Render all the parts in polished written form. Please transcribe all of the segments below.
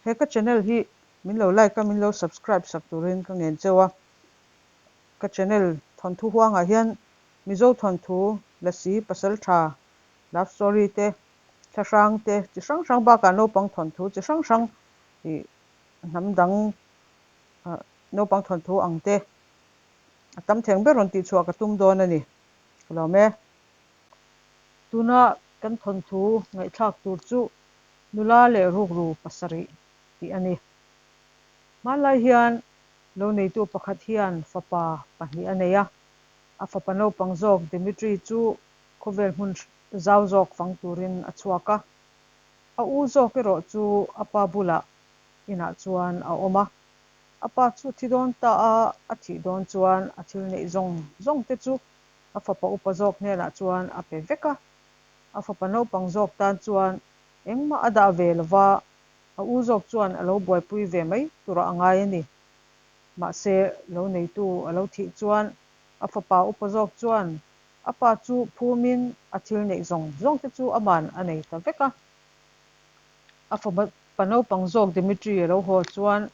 He ka channel hi min lo like a, min lo subscribe sak turin ka ngen cheu a. Ka channel thawnthu huangah hian Mizo thawnthu, Lasi, Pasaltha, love story te, thlahrang te chi hrang hrang bakah naupang thawnthu chi hrang hrang ih hnam dang naupang thawnthu ang te a tam theng ber rawn tihchhuah ka tum dawn a ni. Ka lawm e. Tuna kan thawnthu ngaihthlak tur chu nula leh rukru pasarih tih a ni. Hmanlai hian lo neitu pakhat hian fapa pahnih a nei a, a fapa naupang zawk Dimitri chu khawvel hmun zau zawk fang turin a chhuak a. A u zawk erawh chu a pa bulah inah chuan a awm a. A pa chu thi dawn ta a, a thih dawn chuan a thil neih zawng zawng te chu a fapa upa zawk hnenah chuan a pe vek a. A fapa naupang zawk tan chuan engmah a dah ve lo va, a u zawk chuan a lo buaipui ve mai turah a ngai a ni. Mahse, lo neitu a lo thih chuan a fapa upa zawk chuan a pa chu phumin a thil neih zawng zawng te chu aman a nei ta vek a. A fapa naupang zawk Dimitri a lo haw chuan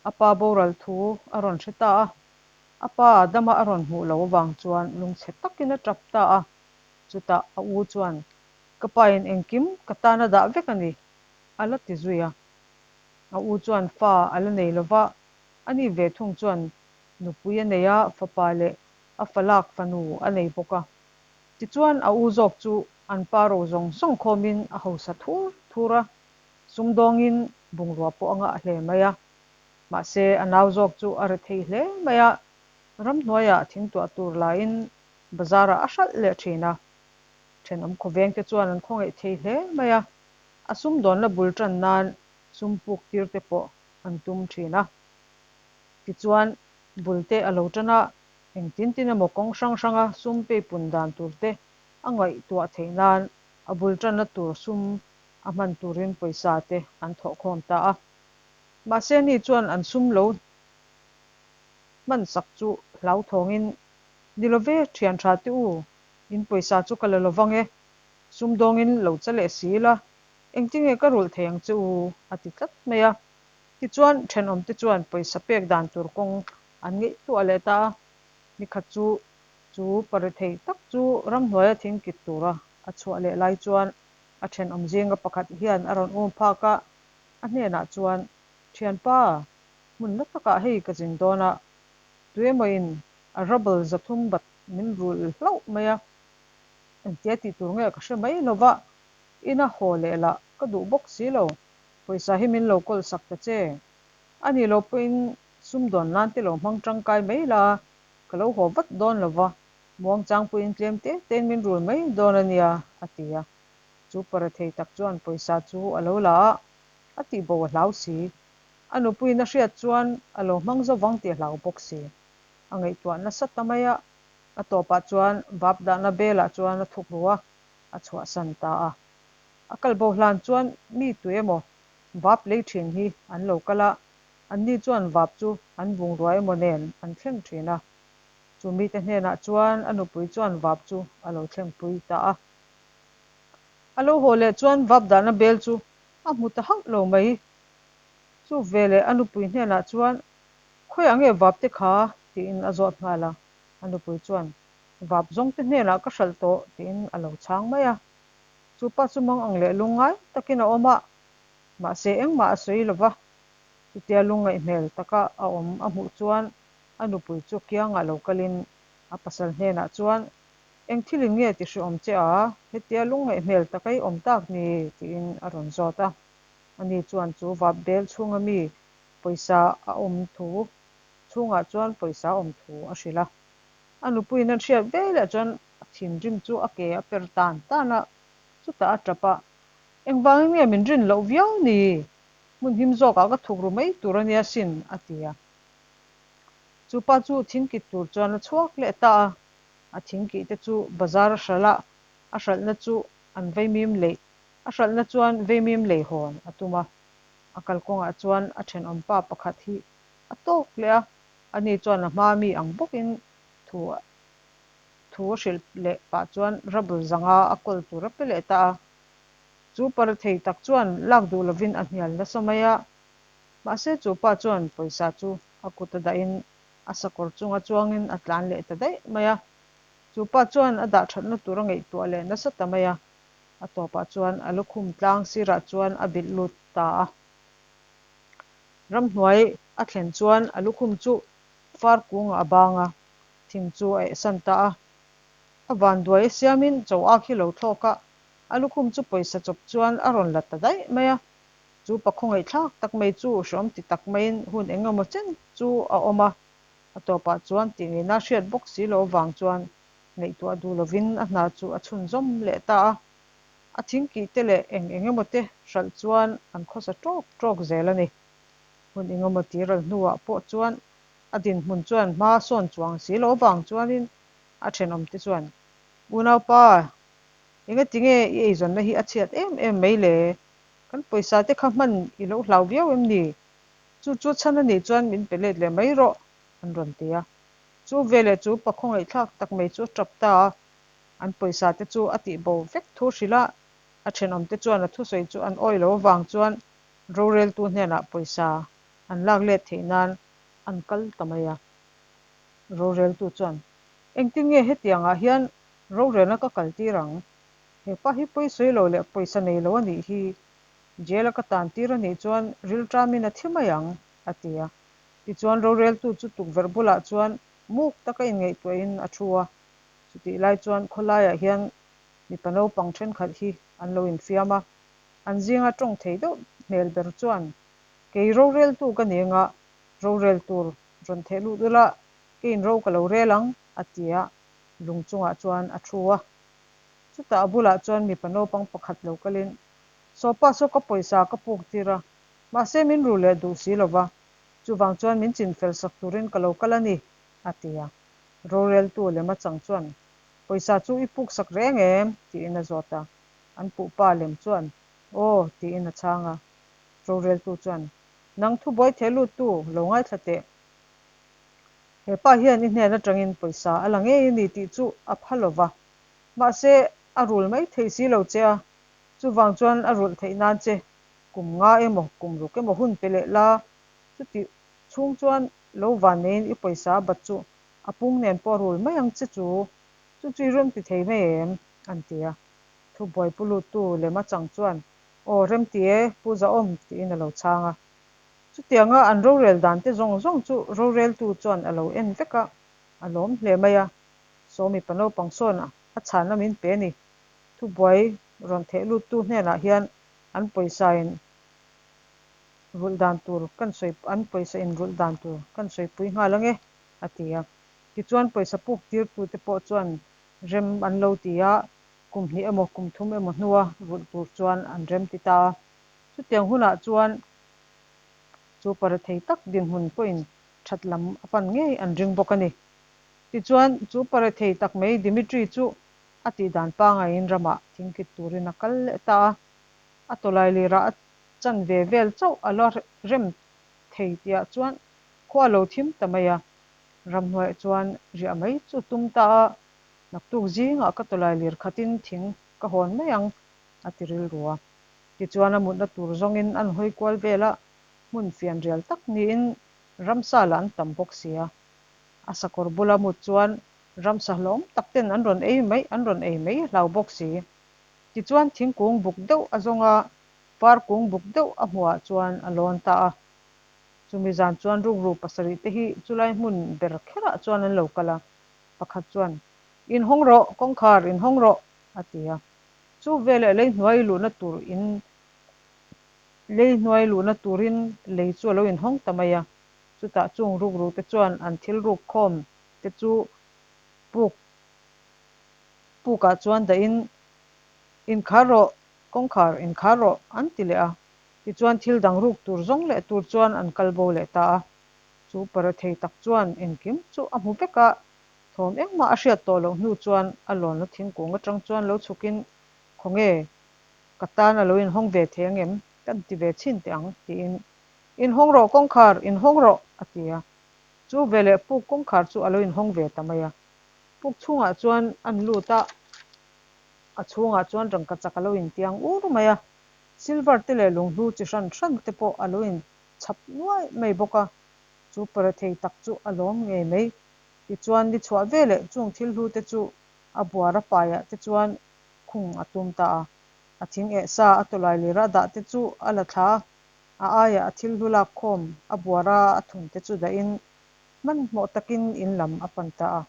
a pa boral thu a rawn hre ta a. A pa dama a rawn hmuh loh avang chuan lungchhe takin a tap ta a. Chutah a u chuan, Ka pain engkim ka tan a dah vek a ni, a la ti zui a. A u chuan fa a la nei lova, ani ve thung chuan nupui a nei a, fapa leh a falak fanu a nei bawk a. Tichuan a u zawk chu an pa ro zawng zawng khawmin a hausa thur thur a, sumdawngin bungrua pawh a ngah hle mai a. Mahse a nau zawk chu a re thei hle mai a, ramhnuaiah thingtuah tur lain bazarah a hralh leh thin a. Thenawm khawvengte chuan an khawngaih thei hle mai a, a sumdawnna bul tan nan sum puk tir te pawh an tum thin a. Tichuan bul te a lo tan a, engtin tin emaw kawng hrang hranga sum peipun dan tur te a ngaihtuah theih nan a bul tanna tur sum a hman turin pawisa te an thawhkhawm ta a. Mahse ni chuan an sum lo hman sak chu hlauthawngin, Ni lo ve, thian tha te u, in pawisa chu ka la lo vang e, sumdawngin lo che leh si ila, engtinge ka rulh thei ang che u? a ti tlat mai a. Tichuan thenawmte chuan pawisa pek dan tur kawng an ngaihtuah leh ta a, nikhat chu chu pare thei tak chu ramhnuaia thing kit tura a chhuah leh lai chuan a thenawm zinga pakhat hian a rawn um phak a, a hnenah chuan, Thianpa, hmun la takah hei ka zin dawn a, tuemawin a rubble zathum bat min rulh hlauh mai a, engtia tih tur nge ka hre mai lo va, ina haw leh lah ka duh bawk si lo, pawisa hi min lo kawl sak ta che. A nih loh pawhin sumdawn nan te lo hmang tangkai mai la, ka lo haw vat dawn lo va, muangchang puiin tlem te tein min rul mai dawn a nia, a ti a. Chu para thei tak chuan pawisa chu a lo la a, a tihbo a hlau si. A nupuiin a hriat chuan a lo hmang zo vang tih a hlau bawk si. A ngaihtuah nasa ta mai a, a tawpah chuan vap dahna belah chuan a thuk ru a, a chhuahsan ta a. A kalbo hlan chuan mi tu emaw vap lei thin hi an lo kal a, anni chuan vap chu an bungrua emaw nen an thleng thin a. Chu mite hnenah chuan a nupui chuan vap chu a lo thlengpui ta a. A lo haw leh chuan vap dahna bel chu a hmu ta hauh lo mai. Chu veleh a nupui hnenah chuan, Khawiah nge vap te kha? tiin a zawt nghal a. A nupui chuan, Vap zawng te hnenah ka hralh tawh tiin a lo chhang mai a. Chu pa chu mang ang leh lungngai takin a awm a, mahse engmah a sawi lo va. Chutia lungngaih hmel taka a awm a hmuh chuan a nupui chu kiangah lo kalin a pasal hnenah chuan, Eng thilin nge ti hreawm che a? Hetia lungngaih hmel taka i awm tak ni? tiin a rawn zawt a. Ani chuan chu vap bel chhunga mi pawisa a awm thu chhungah chuan pawisa a awm thu a hrilh a. A nupuiin a hriat veleh chuan a thinrim chu a ke a per tan tan a, chutah a tap a, Engvangin nge min rin loh viau ni? Hmun him zawkah ka thuk ru mai tur a nia sin, a ti a. Chu pa chu thingkit tur chuan a chhuak leh ta a, a thingkih te chu bazar a hralh a, a hralhna chu an vaimim leih, a hralhna chuan vaimim lei hawn a tum a. A kalkawngah chuan a thenawm pa pakhat hi a tawk leh a, ani chuan a hma mi ang bawkin thu thu a hrilh leh pah chuan rubble zanga a kawl tur a pe leh ta a. Chu para thei tak chuan lak duh lovin a hnial nasa mai a. Mahse chu pa chuan pawisa chu a kut a dahin a sakawr chunga chuangin a tlan leh ta daih mai a. Chu pa chuan a dah thatna tur a ngaihtuah leh nasa ta mai a. A tawpah chuan a lukhum tlang sirah chuan a bilh lut ta a. Ramhnuai a thlen chuan a lukhum chu far kungah a bang a, thing chu a ehsan ta a. A vanduai a siamin cho ak hi lo thlawk a, a lukhum chu pawisa chawp chuan a rawn la ta daih mai a. Chu pa khawngaihthlak tak mai chu hreawm ti tak maiin hun eng emaw chen chu a awm a, a tawpah chuan tih ngeina hriat bawk si loh avang chuan ngaihtuah duh lovin a hna chu a chhunzawm leh ta a. A thingkih te leh eng eng emaw te hralh chuan an khawsa ṭawk ṭawk zel a ni. Hun eng emaw ti ral hnuah pawh chuan a dinhmun chuan hma sawn chuang si loh avang chuanin a thenawmte chuan, Unaupa, engatinge i eizawnna hi a chhiat em em mai le? Kan pawisa te kha hman i lo hlau viau em ni? Chu chu chhan a nih chuan min pe let leh mai rawh, an rawn ti a. Chu veleh chu pa khawngaihthlak tak mai chu a tap ta a, an pawisa te chu a tih bo vek thu hrilh a, a thenawm te chuan a thusawi chu an awih lo avang chuan roreltu hnenah pawisa an lak let theih nan an kal ta mai a. Roreltu chuan, Engtin nge hetiangah hian rorelna ka kal tir ang? He pa hi pawisawi lo leh pawisa nei lo a nih hi. Jail a ka tan tir a nih chuan rilṭamin a thi mai ang, a ti a. Tichuan roreltu chu tukverh bulah chuan muk taka inngaihtuahin a thu a. Chutih lai chuan khawlaiah hian mipa naupang thenkhat hi an lo infiam a. An zinga tawng thei deuh hmel ber chuan, Kei roreltu ka ni anga rorel tur rawn theh lut ula, keiin ro ka lo rel ang, a ti a, lung chungah chuan a thu a. Chutah a bulah chuan mipa naupang pakhat lo kalin, Sawpa saw ka pawisa ka puk tir a, mahse min ru leh duh si lo va, chuvang chuan min chinfel sak turin ka lo kal a ni, a ti a. Roreltu lema chang chuan, Pawisa chu i puk sak reng em? tiin a zawt a. An puhpa lem chuan, Aw, tiin a chhang a. Roreltu chuan, Nang thubuai theh luttu lo ngaithla teh. He pa hian i hnen atangin pawisa a la ngei a ni tih chu a pha lo va. Mahse, a rul mai thei si lo che a, chuvang chuan a rulh theih nan che kum nga emaw kum ruk emaw hun pe leh la, chutih chhung chuan lo van neiin i pawisa a bat chu a pung nen pawh a rul mai ang che chu, chu chu i rem ti thei mai em? an ti a. Thubuai pu luttu lema chang chuan, Aw, rem ti e, Pu Zahawm, tiin a lo chhang a. Chutianga an rorel dan te zawng zawng chu roreltu chuan a lo en vek a, a lawm hle mai a. Saw mipa naupang sawn a chhanna min pe a ni. Thubuai rawn theh luttu hnenah hian an pawisa in rulh dan tur kan sawi an pawisa in rulh dan tur kan sawipui nghal ange, a ti a. Tichuan pawisa puk tirtute pawh chuan rem an lo ti a, kum hnih emaw kum thum emaw hnua rulh tur chuan an rem ti ta a. Chutiang hunah chuan chu parethei tak dinhmun pawhin that lam a pan ngei an ring bawk a ni. Tichuan, chu parethei tak mai Dimitri chu a tih dan pangaiin ramah thingkit turin a kal leh ta a. A tawlai lirah a chan ve vel chauh a la rem thei tihah chuan khua a lo thim ta mai a. Ramhnuaiah chuan riah mai chu tum ta a, naktuk zingah ka tawlai lir khatin thing ka hawn mai ang a ti rilru a. Tichuan a mutna tur zawngin an hawi kual vel a, hmun fianrial tak niin ramsa lah an tam bawk si a. A sakawr bula mut chuan ramsa hlawm tak ten an rawn ei mai an rawn ei mai hlau bawk si. Tichuan thingkung buk deuh a zawng a, par kung buk deuh a hmuhah chuan a lawn ta a. Chumi zan chuan rukru pasarih te hi chulai hmun ber kherah chuan an lo kal a, pakhat chuan, Inhawng rawh, kawngkhar inhawng rawh, a ti a. Chu veleh lei hnuai luhna tur in lei hnuai luhna turin lei chu a lo inhawng ta mai a. Chutah chung rukru te chuan an thil ruk khawm te chu puk pukah chuan dahin Inkhar rawh, kawngkhar inkhar rawh an ti leh a. Tichuan thil dang ruk tur zawng leh tur chuan an kal bo leh ta a. Chu para thei tak chuan engkim chu a hmu vek a, Thawm engmah a hriat tawh loh hnu chuan a lawnna thingkung atang chuan lo chhukin, Khawnge, ka tan a lo inhawng ve thei angem? Kan ti ve chhin teh ang, tiin, Inhawng rawh kawngkhar, inhawng rawh, a ti a. Chu veleh puk kawngkhar chu a lo inhawng ve ta mai a. Puk chhungah chuan an lut a, a chhungah chuan rangkachak a lo intiang ur mai a. Silver te leh lunghlu chi hran hran te pawh a lo in. chhap nuai mai bawk a, chu para thei tak chu a lawm ngei mai. Tichuan ni chhuah veleh chung thil hlu te chu a buara paiah te chuan khung a tum ta a. A thing eh sa a tawlai lira dah te chu a la thla a, a aiah a thil hlu lak khawm a buara a thun te chu dahin hmanhmawh takin in lam a pan ta a.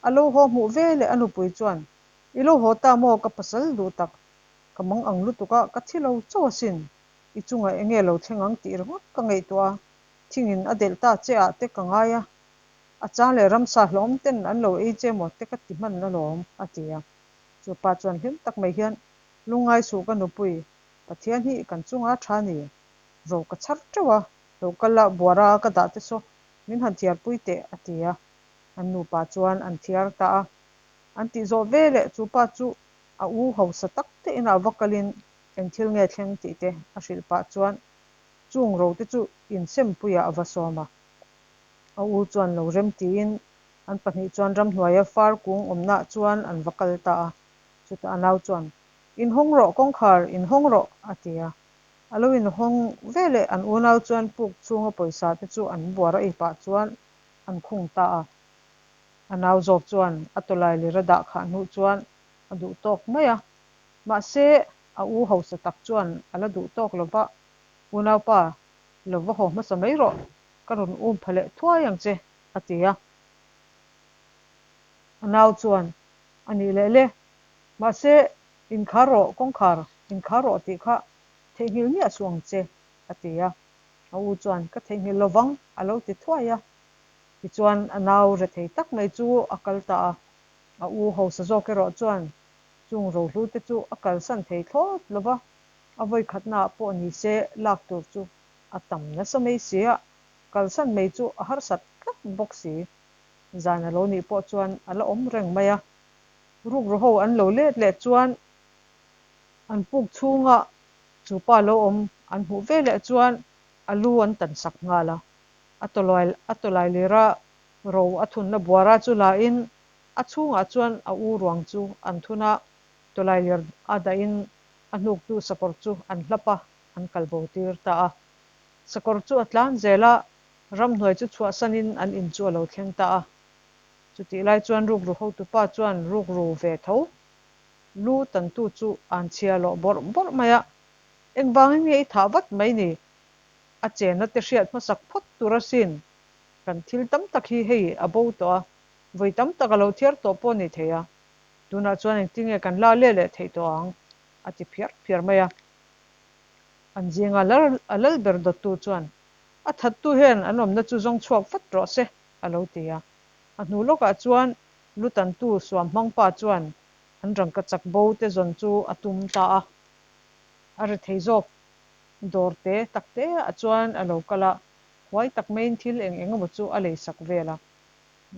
A lo haw hmuh veleh a nupui chuan, I lo haw ta maw ka pasal duh tak, ka mang ang lutuk a, ka thi lo chauh asin, i chungah enge lo thleng ang tih ringawt ka ngaihtuah a, thingin a delh ta che ah te ka ngai a, a chang leh ramsa hlawm ten an lo ei che maw te ka ti hman alawm, a ti a. Chu pa chuan hlim tak mai hian, Lungngai suh ka nupui, Pathian hi kan chunga tha ni, ro ka chhar teuh a, lo kal a buara ka dah te saw min han thiarpui teh, a ti a. An nupa chuan an thiar ta a. An tih zawh veleh chu pa chu a u hausa tak te inah va kalin eng thil nge thleng tih te a hrilh pah chuan chung ro te chu insempuiah a va sawm a. A u chuan lo rem tiin an pahnih chuan ramhnuaia far kung awmnaah chuan an va kal ta a. Chutah a nau chuan, Inhawng rawh kawngkhar, inhawng rawh, a ti a. A lo inhawng veleh an unau chuan puk chhunga pawisa te chu an buar a ei pah chuan an khung ta a. A nau zawk chuan a tawlai lir a dah khah hnu chuan a duh tawk mai a. Mahse, a u hausa tak chuan a la duh tawk lo va, Unaupa, lo va haw hmasa mai rawh, ka rawn um pha leh thuai ang che, a ti a. A nau chuan, A nih leh le, mahse, inkhar rawh, kawngkhar, inkhar rawh tih kha theihnghilh miah suh ang che, a ti a. A u chuan, Ka theihnghilh lo vang, a lo ti thuai a. Tichuan, a nau rethei tak mai chu a kal ta a. A u hausa zawk erawh chuan chung rohlu te chu a kalsan thei thlawt lo va, a vawikhatnaah pawh ni se lak tur chu a tam nasa mai si a, kalsan mai chu a harsat tlat bawk si. Zan a lo nih pawh chuan a la awm reng mai a. Rukru ho an lo let leh chuan an puk chhunga chu pa lo awm an hmuh veleh chuan a lu an tan sak nghal a. A tawlai a tawlai lira ro a thunna buara chu la in a chhungah chuan a u ruang chu an thun a, tawlai lir a dahin a hnuktu sakawr chu an hlap a, an kal bo tir ta a. Sakawr chu a tlan zel a, ramhnuai chu chhuahsanin an in chu a lo thleng ta a. Chutih lai chuan rukru hotupa chuan rukru ve tho lu tantu chu an chhia lawh bawrh bawrh mai a, Engvangin nge i thah vat mai ni? A chenna te hriat hmasak phawt tur asin. Kan thil tam tak hi hei a bo tawh a, vawi tam tak a lo thiar tawh pawh a ni thei a. Tunah chuan engtinge kan la leh leh theih tawh ang? a ti phiar phiar mai a. An zinga lal a lal ber dawttu chuan, A thattu hian an awmna chu zawng chhuak vat rawh se, a lo ti a. A hnu lawkah chuan lutantu suam hmang pa chuan an rangka chak bo te zawn chu a tum ta a. A rethei zawk dawr te tak te ah chuan a lo kal a, huai tak maiin thil eng eng emaw chu a lei sak vel a.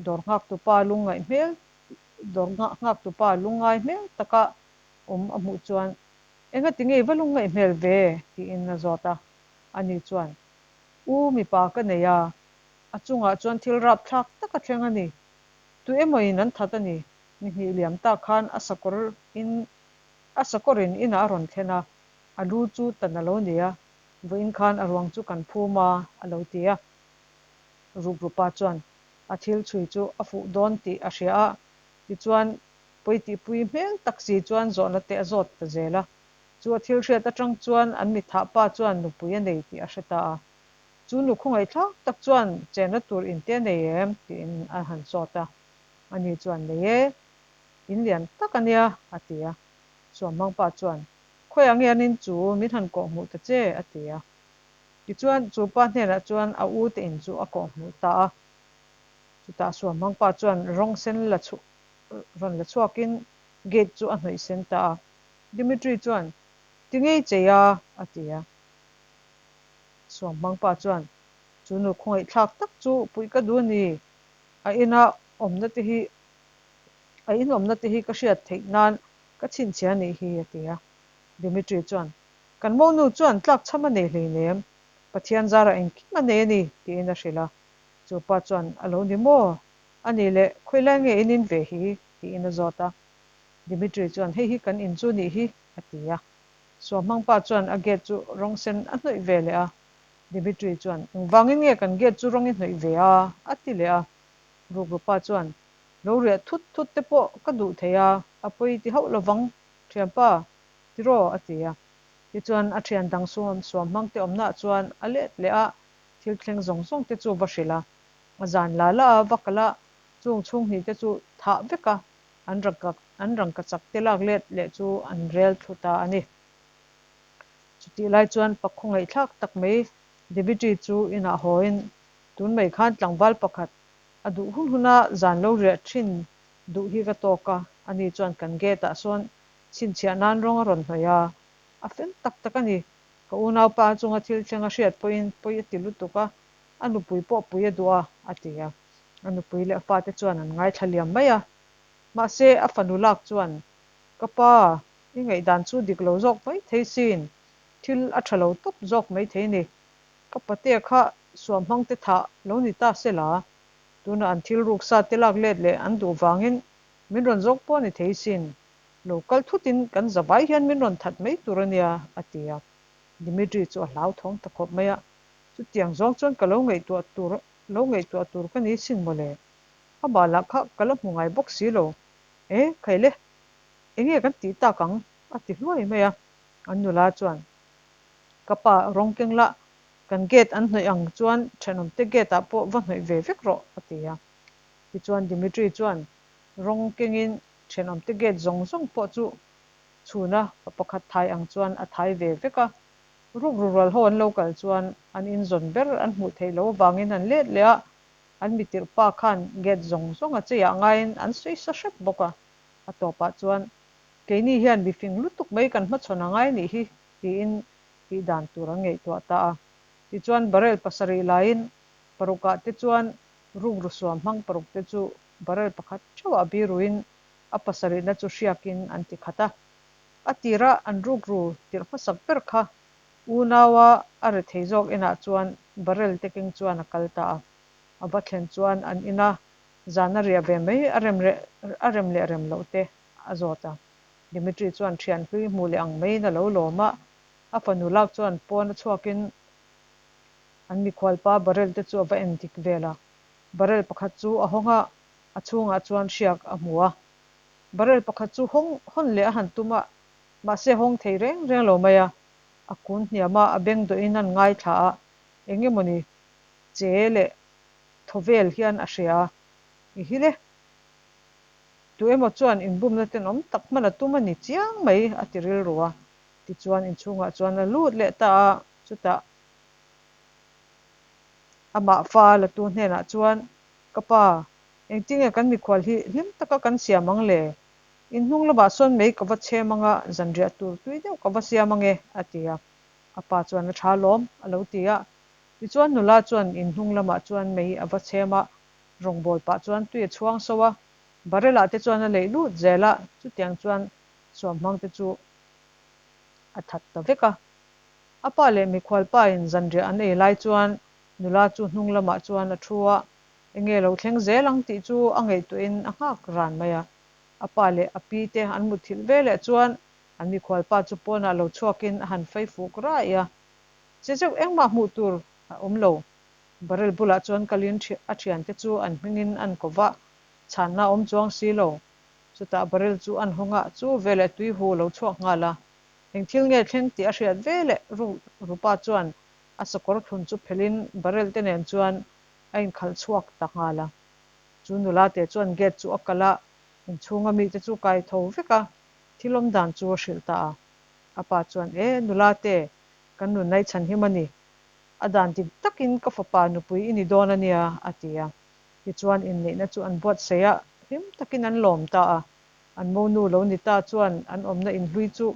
Dawr nghaktupa lungngaih hmel dawr nghaktupa lungngai hmel taka awm a hmuh chuan, Engati nge i va lungngaih hmel ve? tiin a zawt a. Ani chuan, U mipa ka nei a, a chungah chuan thil rapthlak tak a thleng a ni. Tu emawin an that a ni. Ni hnih liam tak khan a sakawr in a sakawrin inah a rawn thlen a, a lu chu tan a lo ni a, vawiin khan a ruang chu kan phum a, a lo ti a. Rukrupa chuan a thil chhui chu a fuh dawn tih a hria a, tichuan pawitihpui hmel tak si chuan zawhna te a zawt ta zel a. Chu a thil hriat atang chuan an mithah pa chuan nupui a nei tih a hre ta a. Chu nu khawngaihthlak tak chuan chenna tur in te a nei em? tiin a han zawt a. Ani chuan, Nei e, in lian tak a nia, a ti a. Suamhmang pa chuan, Khawiah nge an in chu min han kawhhmuh ta che? a ti a. Tichuan, chu pa hnenah chuan a u te in chu a kawhhmuh ta a. Chutah Suamhmang pa chuan rawng sen la chhuah rawn la chhuakin gate chu a hnawih sen ta a. Dimitri chuan, Ti ngei chei a, a ti a. Suamhmang pa chuan, Chu nu khawngaihthlak tak chu puih ka duh a ni. A ina awmna te hi a in awmna te hi ka hriat theih nan ka chhinchhiah a nih hi, a ti a. Dimitri chuan, Kan monu chuan tlak chham a nei hleinem, Pathian zarah engkim a nei a ni, tiin a hrilh a. Chu pa chuan, A lo ni maw? A nih leh, khawilai nge in in ve hi? tiin a zawt a. Dimitri chuan, Hei hi kan in chu nih hi, a ti a. Suamhmang pa chuan a gate chu rawng sen a hnawih ve leh a. Dimitri chuan, Engvangin nge kan gate chu rawng i hnawih ve a? a ti leh a. Rukrupa chuan, Lo riah thut thut te pawh ka duh thei a, a pawi ti hauh lovang, thianpa, tiraw? a ti a. Tichuan, a thian dang suam suam hmang te awmnaah chuan a let leh a, thil thleng zawng zawng te chu va hrilh a. A zan la la a, va kal a, chung chhunghnih te chu thah vek a, an an rangkachak te lak let leh chu an rel thlu ta a ni. Chutih lai chuan pakhaw ngaihthlak tak mai Dimitri chu inah hawiin tun mai khan tlangval pakhat a duh hun huna zan lo riah thin duh hi ka tawk a, ani chuan kan gate ah sawn chhinchhiah nan rawng a rawn hnawih a, a fel tak tak a ni. Ka unaupa chunga thil thleng a hriat pawhin pawi a ti lutuk a, a nupui pawh pui a duh a, a ti a. A nupui leh a fate chuan an ngaithla liam mai a. Mahse, a fanu lak chuan, Ka pa, i ngaihdan chu dik lo zawk mai thei sin, thil a tha lo tawp zawk mai thei ni. Ka patea kha suamhmang te thah lo ni ta se la, tunah an thil ruk sa te lak let leh an duh vangin min rawn zawk pawh ni thei sin, lo kal thutin kan zavai hian min rawn that mai tur a nia, a ti a. Dimitri chu a hlauthawng ta khawp mai a, chutiang zawng chuan ka lo ngaihtuah tur lo ngaihtuah tur ka ni sin mawle. Amah lah kha ka la hmu ngai bawk si lo. E, khaile, enge kan tih tak ang? a ti hluai mai a. An nula chuan, Ka pa, rawng keng lah, kan gate an hnawih ang chuan thenawmte gate ah pawh va hnawih ve vek rawh, a ti a. Tichuan Dimitri chuan rawng kengin thenawmte gate zawng zawng pawh chu chhuna pa pakhat thai ang chuan a thai ve vek a. Rukru rual ho an lo kal chuan an inzawn ber an hmuh theih loh avangin an let leh a, An mitirh pa khan gate zawng zawng a cheiah ngaiin an sawi sa hrep bawk a. A tawpah chuan, Keini hian mifing lutuk mai kan hmachhawn a ngai nih hi, tiin tih dan tur an ngaihtuah ta a. Tichuan barrel pasarih laiin parukah te chuan rukru suam hmang paruk te chu barrel pakhat theuhah biruin a pasarihna chu hriakin an ti khat a. A tira an rukru tirh hmasak ber kha Unaua a rethei zawk inah chuan barrel te keng chuan a kal ta a. A va thlen chuan an ina zan a riah ve mai a rem a rem leh rem loh te a zawt a. Dimitri chuan thian hlui hmuh leh ang maiin a lo lawm a. A fanu lak chuan pawn a chhuakin an mikhualpa barrel te chu a va en dik vel a. Barrel pakhat chu a hawng a, a chhungah chuan hriak a hmu a. Barrel pakhat chu hawng hawn leh a han tum a, Mahse hawng thei reng reng lo mai a, a kun hniam a, a beng dawhin an ngaithla a, eng emawni che leh thaw vel hian a hria a, i hi le. Tu emaw chuan inbumna tenawm tak hman a tum a ni chiang mai a ti rilru a, tichuan inchhungah chuan a lut leh ta a, chutah amah fa latu hnenah chuan, Ka pa, engtinge kan mikhual hi hlim taka kan siam ang le? In hnung lamah sawn mei ka va chhem anga zanriah tur tui deuh ka va siam ange, a ti a. A pa chuan a tha lawm, a lo ti a. Tichuan nula chuan in hnung lamah chuan mei a va chhem a, rawngbâwl pah chuan tui a chhuang so a. Barrel ah te chuan a leih lut zel a, chutiang chuan suamhmang te chu a that ta vek a. A pa leh mikhual pa in zanriah an ei lai chuan nula chu hnung lamah chuan a thu a, enge lo thleng zel ang tih chu a ngaihtuahin a nghak ran mai a. A pa leh a pi te an mutthilh ve leh chuan an mikhual pa chu pawnah lo chhuakin a han fai fuk raih a. Che zeuh engmah hmuh tur a awm lo. Barrel bulah chuan kalin a thiante chu an hmingin an ko vah. Chhanna a awm chuang si lo. Chutah barrel chu an hawng a, chu veleh tui hu lo chhuak nghal a. Eng thil nge thleng tih a hriat veleh Rupa chuan a sakawr thlun chu phelhin barrel te nen chuan a inkhalh chhuak ta nghal a. Chu nula te chuan gate chu a kalh a, inchhunga mite chu kai tho vek a, thil awm dan chu a hrilh ta a. A pa chuan, E, nula te, kan nunna i chhan him a ni. A dan dik takin ka fapa nupui i ni dawn a nia, a ti a. Tichuan inneihna chu an buatsaih a, hlim takin an lawm ta a. An monu lo ni ta chuan an awmna inhlui chu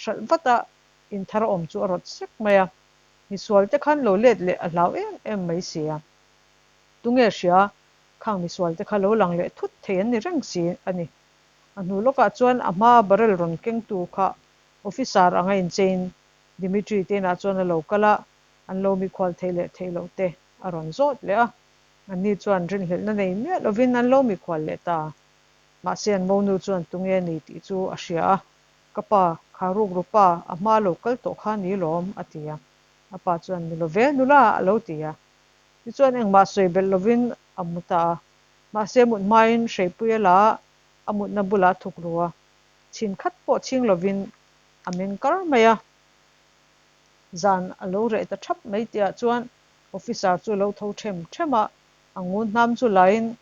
hralh vat a, inthar awm chu a rawt sek mai a. Misual te khan lo let leh a hlau em em mai si a. Tunge hria, khang misual te kha lo lang leh thut thei an ni reng si a ni. A hnu lawkah chuan a hmaa barrel rawn kengtu kha officer anga inchein Dimitri te inah chuan a lo kal a, an lo mikhual theih leh theih loh te a rawn zawt leh a. Anni chuan rinhlelhna nei miah lovin an lo mikhual leh ta. Mahse an monu chuan tunge ni tih chu a hria a, Ka pa, kha rukru pa, a hmaa lo kal tawh kha ni lawm, a ti a. A pa chuan, Ni lo ve, nula, a lo ti a. Tichuan engmah sawi belh lovin a mu ta a. Mahse mut hmain hreipui a la a, a mutna bulah a thuk ru a. Chhin khat pawh chhing lovin a meng kar mai a. Zan a lo reh ta thap mai tihah chuan officer chu a lo tho them them a, a ngun hnam chu lain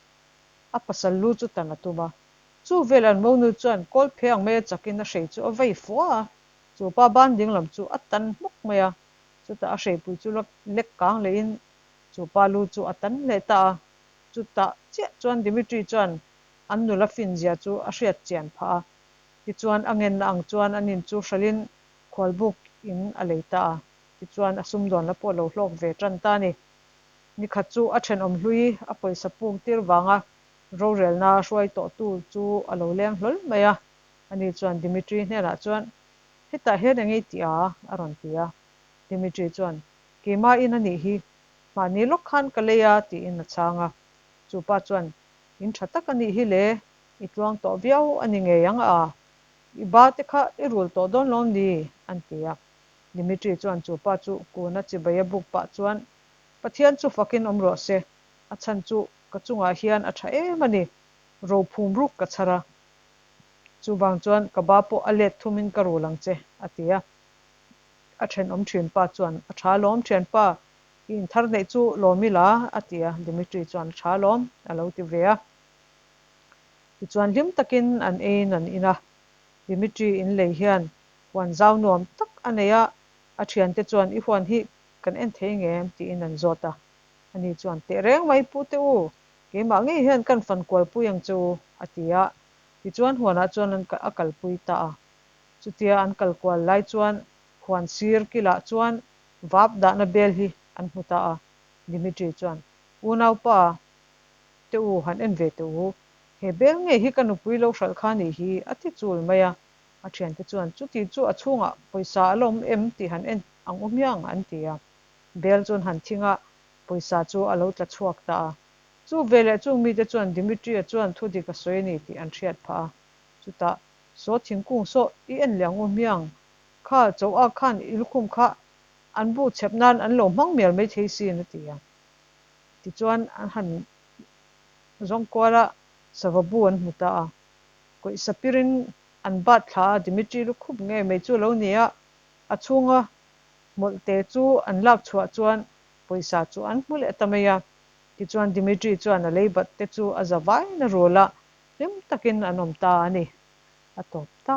a pasal lu chu tan a tum a. Chu vel an monu chuan kawl phe ang maia chakin a hrei chu a vei fua a, chu pa ban dinglam chu a tan hmuk mai a, chutah a hreipui chu lek kang lehin chu pa lu chu a tan leh ta a. Chutah chiah chuan Dimitri chuan an nula finzia chu a hriat chian phah a, tichuan a ngenna ang chuan an in chu hralhin khualbuk in a lei ta a, tichuan a sumdawnna pawh lo hlawk ve tan ta a ni. Nikhat chu a thenawm hlui a pawisa puk tir vanga rorelna hruai tawhtu chu a lo leng hlawl mai a, ani chuan Dimitri hnenah chuan, Hetah hian eng ei tih a? a rawn ti a. Dimitri chuan, Keimah in a nih hi, mahni lawk khan ka lei a tiin a chhang a. Chu pa chuan, In tha tak a nih hi le, i tluang tawh viau a ni ngei ang a, i ba te kha i rul tawh dawn lawm ni? an ti a. Dimitri chuan chu pa chu kuna chibai a buk pah chuan, Pathian chu fakin awm rawh se, a chhan chu ka chungah hian a tha em a ni, ro phum ruk ka chhar a. Chuvang chuan ka ba pawh a let thumin ka rul ang che, a ti a. A thenawm thianpa chuan, A tha lawm thianpa, i inthar neih chu lawm ila, a ti a. Dimitri chuan, A tha lawm, a lo ti ve a. Tichuan hlim takin an eiin an in a. Dimitri inlei hian huan zau nuam tak a nei a, a thiante chuan i huan hi kan en thei ngem tiin an zawt a. Ani chuan teh reng mai pu te u, keimah ngei hian kan fan kualpui ang che u a ti a. Tichuan huanah chuan an a kalpui ta a. Chutia an kal kual lai chuan huan sir kilah chuan vap dahna bel hi an hmu ta a. Dimitri chuan, Unaupa, Te u, han en ve teh u. He bel ngei hi ka nupui lo hralh kha nih hi, a ti chul mai a. A thiante chuan, Chuti chu a chhungah pawisa a la awm em tih han en ang u hmiang, an ti a. Bel chuan han thing a, pawisa chu a lo tla chhuak ta a. Chu veleh chung mite chuan Dimitri-a chuan thu dik a sawi a ni tih an hriat phah a. Chutah, Saw thingkung saw i en leh ang u hmiang, kha choa khan i lukhum kha an bu chhep nan an lo hmang mial maithei sin, a ti a. Tichuan an han zawng kual a, sava bu an hmu ta a. Kawih sapirin an bat thla a, Dimitri lu khup ngei mai chu a lo ni a, a chhunga hmawlhte chu an lak chhuah chuan pawisa chu an hmu leh ta mai a. Tichuan Dimitri chuan a lei bat te chu a za vaiin a rul a, hlim takin an awm ta a ni. A tawp ta.